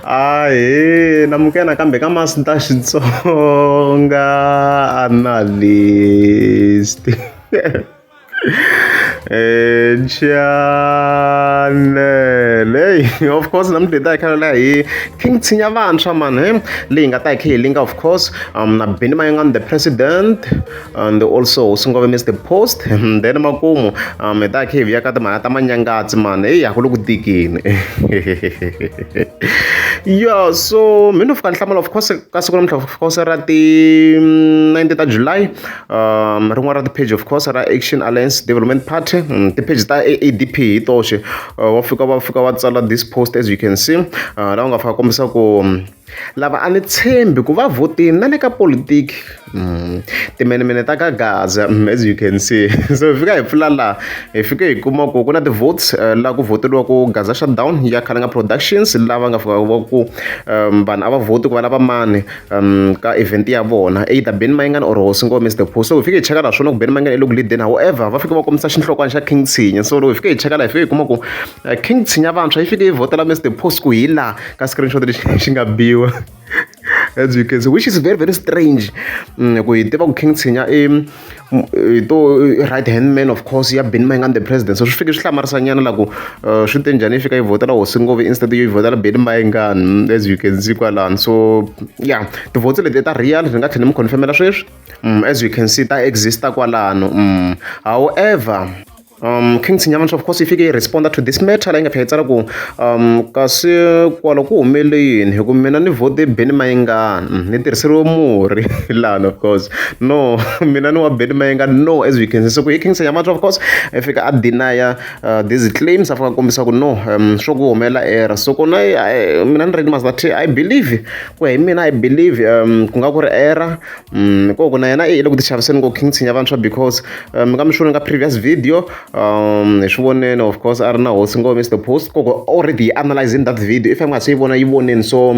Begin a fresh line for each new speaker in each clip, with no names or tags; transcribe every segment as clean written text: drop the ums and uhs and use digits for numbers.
Ahee namukela nakambe ka Master Xitsonga Analyst channel hey of course namuntlha hi ta hi kha la hi King Tshinya Vantshwa man he leyi nga ta hi kha hi linka of course na Benny Mayengani the president and also Sungove Mr Post then makumu hi ta hi kha hi vuya ka timhaka ta manyangatsi man heyi a ku le ku tikeni ya so mi no fika ni hlamala of course ka siku namuntlha of course ra ti 90 ta July rin'wana ra ti-page of course ra Action Alliance Development Party ti-page ta A_A_D_P hi toxe wa fika va fika va tsala this post as you can see laha u nga fika kombisa ku lava a ni tshembi ku va vhotini na le ka politiki timenemene ta ka Gaza as you can see so hi fika hi pfula laha hi fike hi kuma ku ku na ti-votes laha ku vhoteriwaku Gaza shutdown ya Khalanga Productions lava nga fika va ku vanhu a va vhoti ku va lava mani ka event ya vona either Benny Mayengani or Hosi Ngome Mr Post so hi fike hi cheka laha swona ku Benny Mayengani i le ku lead-eni however va fike va kombisa xinhlokwana xa King Tshinya so loko hi fike hi cheka laha hi fike hi kuma ku King Tshinya vantshwa yi fike yi vhotela Mr Post ku hi laha ka screenshot lexi xi nga biwa as you can see which is very very strange ku hi tiva ku King Tshinya i hi to right hand man of course ya Benny Mayengani the president so swi fike swi hlamarisa nyana la ku swi te njhani yi fika yi vhotela Hosi Ngove instead yo yi vhotela Benny Mayengani as you can see kwalano so yeah ti-votes leti ta real ni nga tlhela ni mi confirmela sweswi as you can see ta exista kwalano however King Tshinya of course yi fike yi responda to this matter leyi nga fika yi tsala ku kasi kwala ku humelele yini hi ku mina ni vote Benny Mayengani ni tirhiseriwe murhi lani of course no mina ni wa Benny Mayengani no as you can see so ku hi King Tshinya of course i fika a deny these claims a fika a kombisa ku no swo ku humelela error so kona mina ni ri Master T I believe ku ya hi mina I believe ku nga ku ri error koko na yena i le ku ti xaviseni ku King Tshinya Vantshwa because mi nga mi swi voni ka previous video hi swi vonene of course a ri na Hosi Ngome Mr Post koko already hi analyzing that video if a nga se yi vona yi voneni so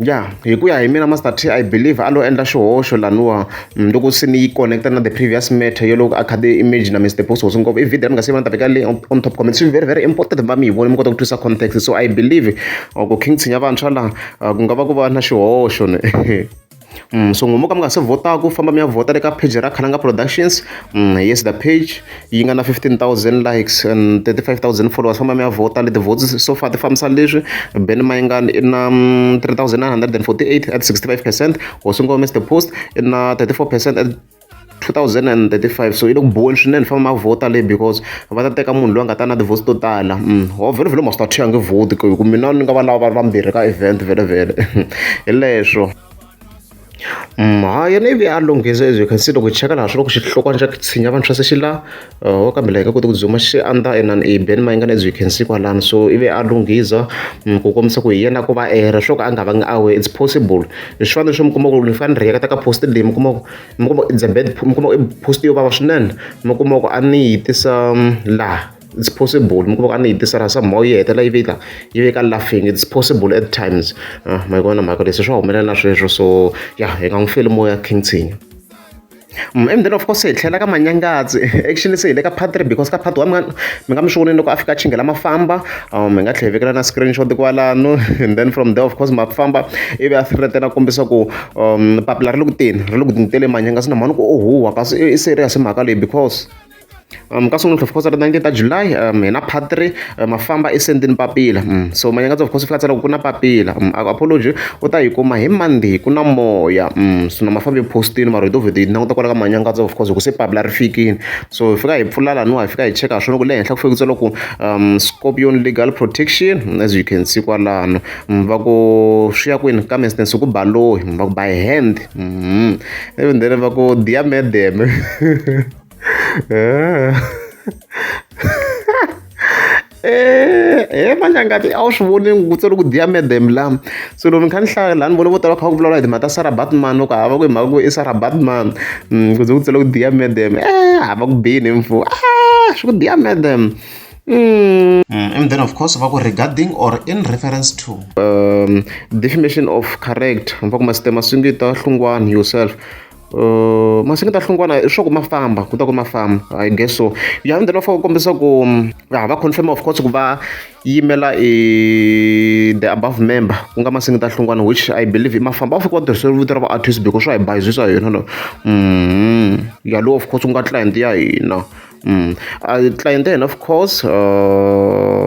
ya hi ku ya hi mina Master T I believe a lo endla xihoxo laniwa loko se ni yi connecta na the previous matter yo loko a kha ti image na Mr Post Hosi Ngove i video mi nga se yi vona ta veka leyi on top comment swi very very important va mi yi vona mi kota ku twisisa context so I believe ku King Tshinya Vantshwa laha ku nga va ku va na xihoxo ne so n'wi mo ka mi nga se vhotaku famba mi ya vhota le ka page ra Khalanga Productions yes the page yi nga na 15,000 likes and 35,000 followers famba mi ya vhota le ti-votes so far ti fambisa leswi Benny Mayengani i na 3948 at 65% Hosi Ngome Mr Post i na 34% at 2035 so yi le ku boheni swinene famba ma vhota leyi because va ta teka munhu loyi a nga ta na ti-votes to tala ho vhele vhele Master T a nge vhoti ku mina ni nga va lava va ri vambirhi ka event vhele vhele hi leswo ha yena ivi a lunghisa as you can see loko hi cheka laha swi loko xihlokwana xa Tshinya Vantshwa se xi la kambe laha hi nga koti ku dzuma xi under inani i Benny Mayengani as you can see kwalano so ivi a lunghiza ku kombisa ku hi yena ko va error swo ka a nga vangi aware it's possible hi swona leswi mi kuma ku ni fane ni react ka post leyi mi kuma ku mi kuma it's a bad mi kuma ku i post yo vava swinene mi kuma ku a ni yi tisa laha it's possible mi kuma ku a ni yi tisa laha somehow yi hetelela yi ve la yi ve ka laughing it's possible at times ma yi vona mhaka leyi se swa humelela na sweswo so ya hi nga n'wi feli moya King Tshinya and then of course hi tlhela ka manyangatsi actually se hi le ka part 3 because ka part 1 mi nga mi swi vonile loko a fika a chingela mafamba hi nga tlhela hi vekela na screenshot kwalano and then from there of course mafamba ivi a threaten a kombisa ku papila ri le ku teni ri le ku teni manyangatsi na mhani ku o huwa kasi i serious mhaka leyi because ka siku of course ra 19 ta July hi na part 3 mafamba i sendini papila so manyangatsi of course fika tsala ku ku na papila apology u ta yi kuma hi Monday ku na moya so na mafamba yi postini mara hi to vhete hi languta kwala ka manyangatsi of course hi ku se papila ri fikini so hi fika hi pfula laniwa hi fika hi cheka swona ku le henhla ku fike ku tsala ku Scorpion Legal Protection as you can see kwalano va ku swi ya kwini ka Mr Nsuku Baloyi va ku by hand even then va ku dear madam manyangati a wu swi voni ku tsale ku dear madam la so loko ni kha ni hlaya laha ni vone vo tala va kha va vulavula hi timhaka ta Sarah Baartman ku hava ku hi mhaka ku i Sarah Baartman ku ze ku tsale ku dear madam hava ku bini mfu swi ku dear madam And then of course va ku regarding or in reference to defamation of character va ku Master Masingita Hlungwani yourself. Masingita Hlungwana i swa ku ma famba ku ta ku ma famba I guess so ya then va fanele ku kombisa ku ya va confirm of course ku va yimela i the above member ku nga Masingita Hlungwana which I believe i mafamba va fika va tirhisa vito ra va artist because swa hi bayizisa hina la ya lowu of course ku nga client ya hina client ya hina of course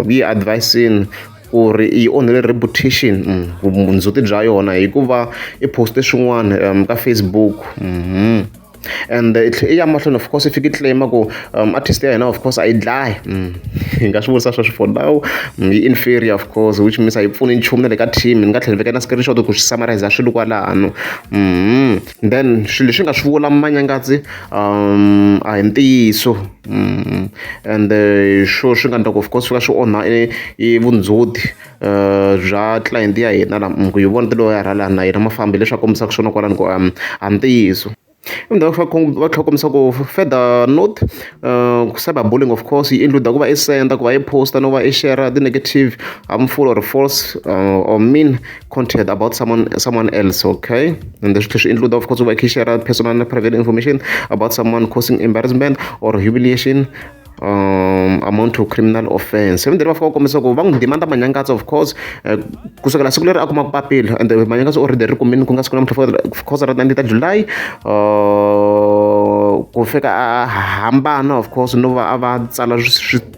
yi advise-ini ku ri yi onhile reputation vundzhuti bya yona hikuva i post-e swin'wana ka Facebook and i ya mahlweni of course i fike i claim ku artist ya hina of course a yi dlayi hi nga swi vurisa sweswo for now yi inferior of course which means a yi pfuni nchumu na le ka team ni nga tlhela ni veka na screenshot ku swi summarize swilo kwalano then swilo leswi nga swi vula Manyangatsi a hi ntiyiso and swo swi nga endla ku of course swi va swi onha i vundzhuti bya client ya hina la ku yi vona tiloyara laha na yena mafambi leswi a kombisaka swona kwalano ku a ntiyiso endzhaku va tlhela va kombisa ku further note cyber bullying of course yi include ku va i senda ku va i posta no va i share ti-negative harmful or false or mean content about someone else okay and swi tlhela swi include of course ku va i kha i share personal and private information about someone causing embarrassment or humiliation amount to criminal offense then va fika va kombisa ku va n'wi demand Manyangatsi of course kusukela siku leri a kumaka papila and Manyangatsi already ri kumini ku nga siku namuntlha of course ra 19 ta July ku fika a hambana of course no va a va tsala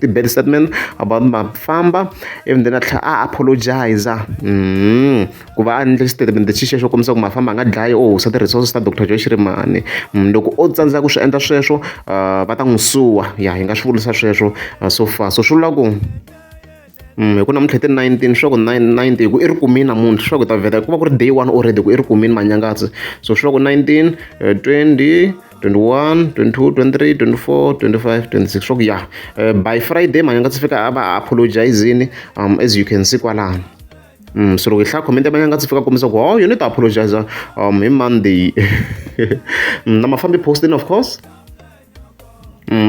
ti-bad statement about mafamba ivi then a tlhela a apologize ku va a endle xitatimende xexo xo kombisa ku mafamba a nga dlayi o husa ti-resources ta Dr Joe Shirimani loko o tsandzeka ku swi endla sweswo va ta n'wi suwa ya hi nga swi vurisa sweswo so far so swi vula ku hi ku namuntlha hi ti-19 swa ku 90 hi ku i ri kumini namuntlha swa ku ta vheta ku va ku ri day one already ku i ri kumini Manyangatsi so swi vula ku 19 20 21 22 23 24 25 26 swa ku ya by Friday Manyangatsi fika a va apologizini as you can see kwalano so loko hi hlaya comment ya Manyangatsi fika kombisa ku oh you need to apologize hi Monday na mafambi posting of course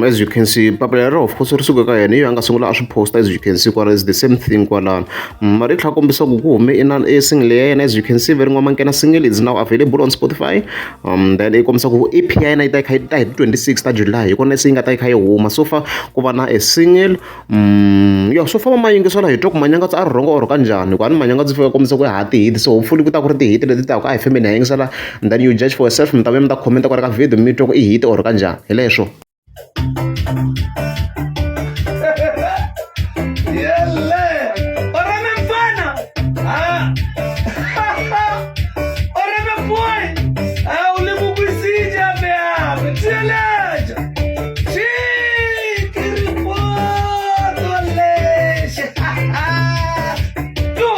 as you can see papila leri of course ri suka ka yena hi yo a nga sungula a swi posta as you can see kwala is the same thing kwalano mara yi tlhela kombisa ku ku hume ina e single ya yena as you can see very N'wamankena single is now available on Spotify then yi kombisa ku EP ya yena yi ta yi kha yi ta hi 26 ta July hi kona se yi nga ta yi kha yi huma so far ku va na a single ya so far ma yingisela hi twa ku Manyangatsi a ri rhongo or ka njhani hikuva a ni Manyangatsi fika kombisa ku ha ti-hit so hopefully ku ta ku ri ti-hit leti taka a hi fambeni hi yingisela and then you judge for yourself mi ta vuya mi ta comment kwala ka video mi twa ku i hit or ka njhani hi leswo
Yele! Oreme mfana! Ah! Oreme boy! Ah, o le mokwisitše ape ape. Theeletša! Tšee, ke ripoto leše. Yo!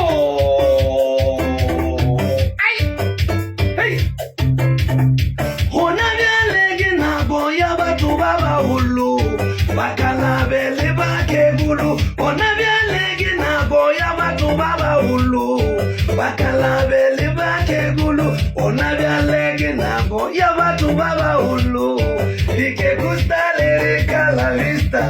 Ai! Hey! Gona bjale ke nako ya batho ba bagolo ba kalabe le bakekolo gona bjale ke nako ya batho ba bagolo ba kalabe le bakekolo gona bjale ke nako ya batho ba bagolo dikekustale re kala vista.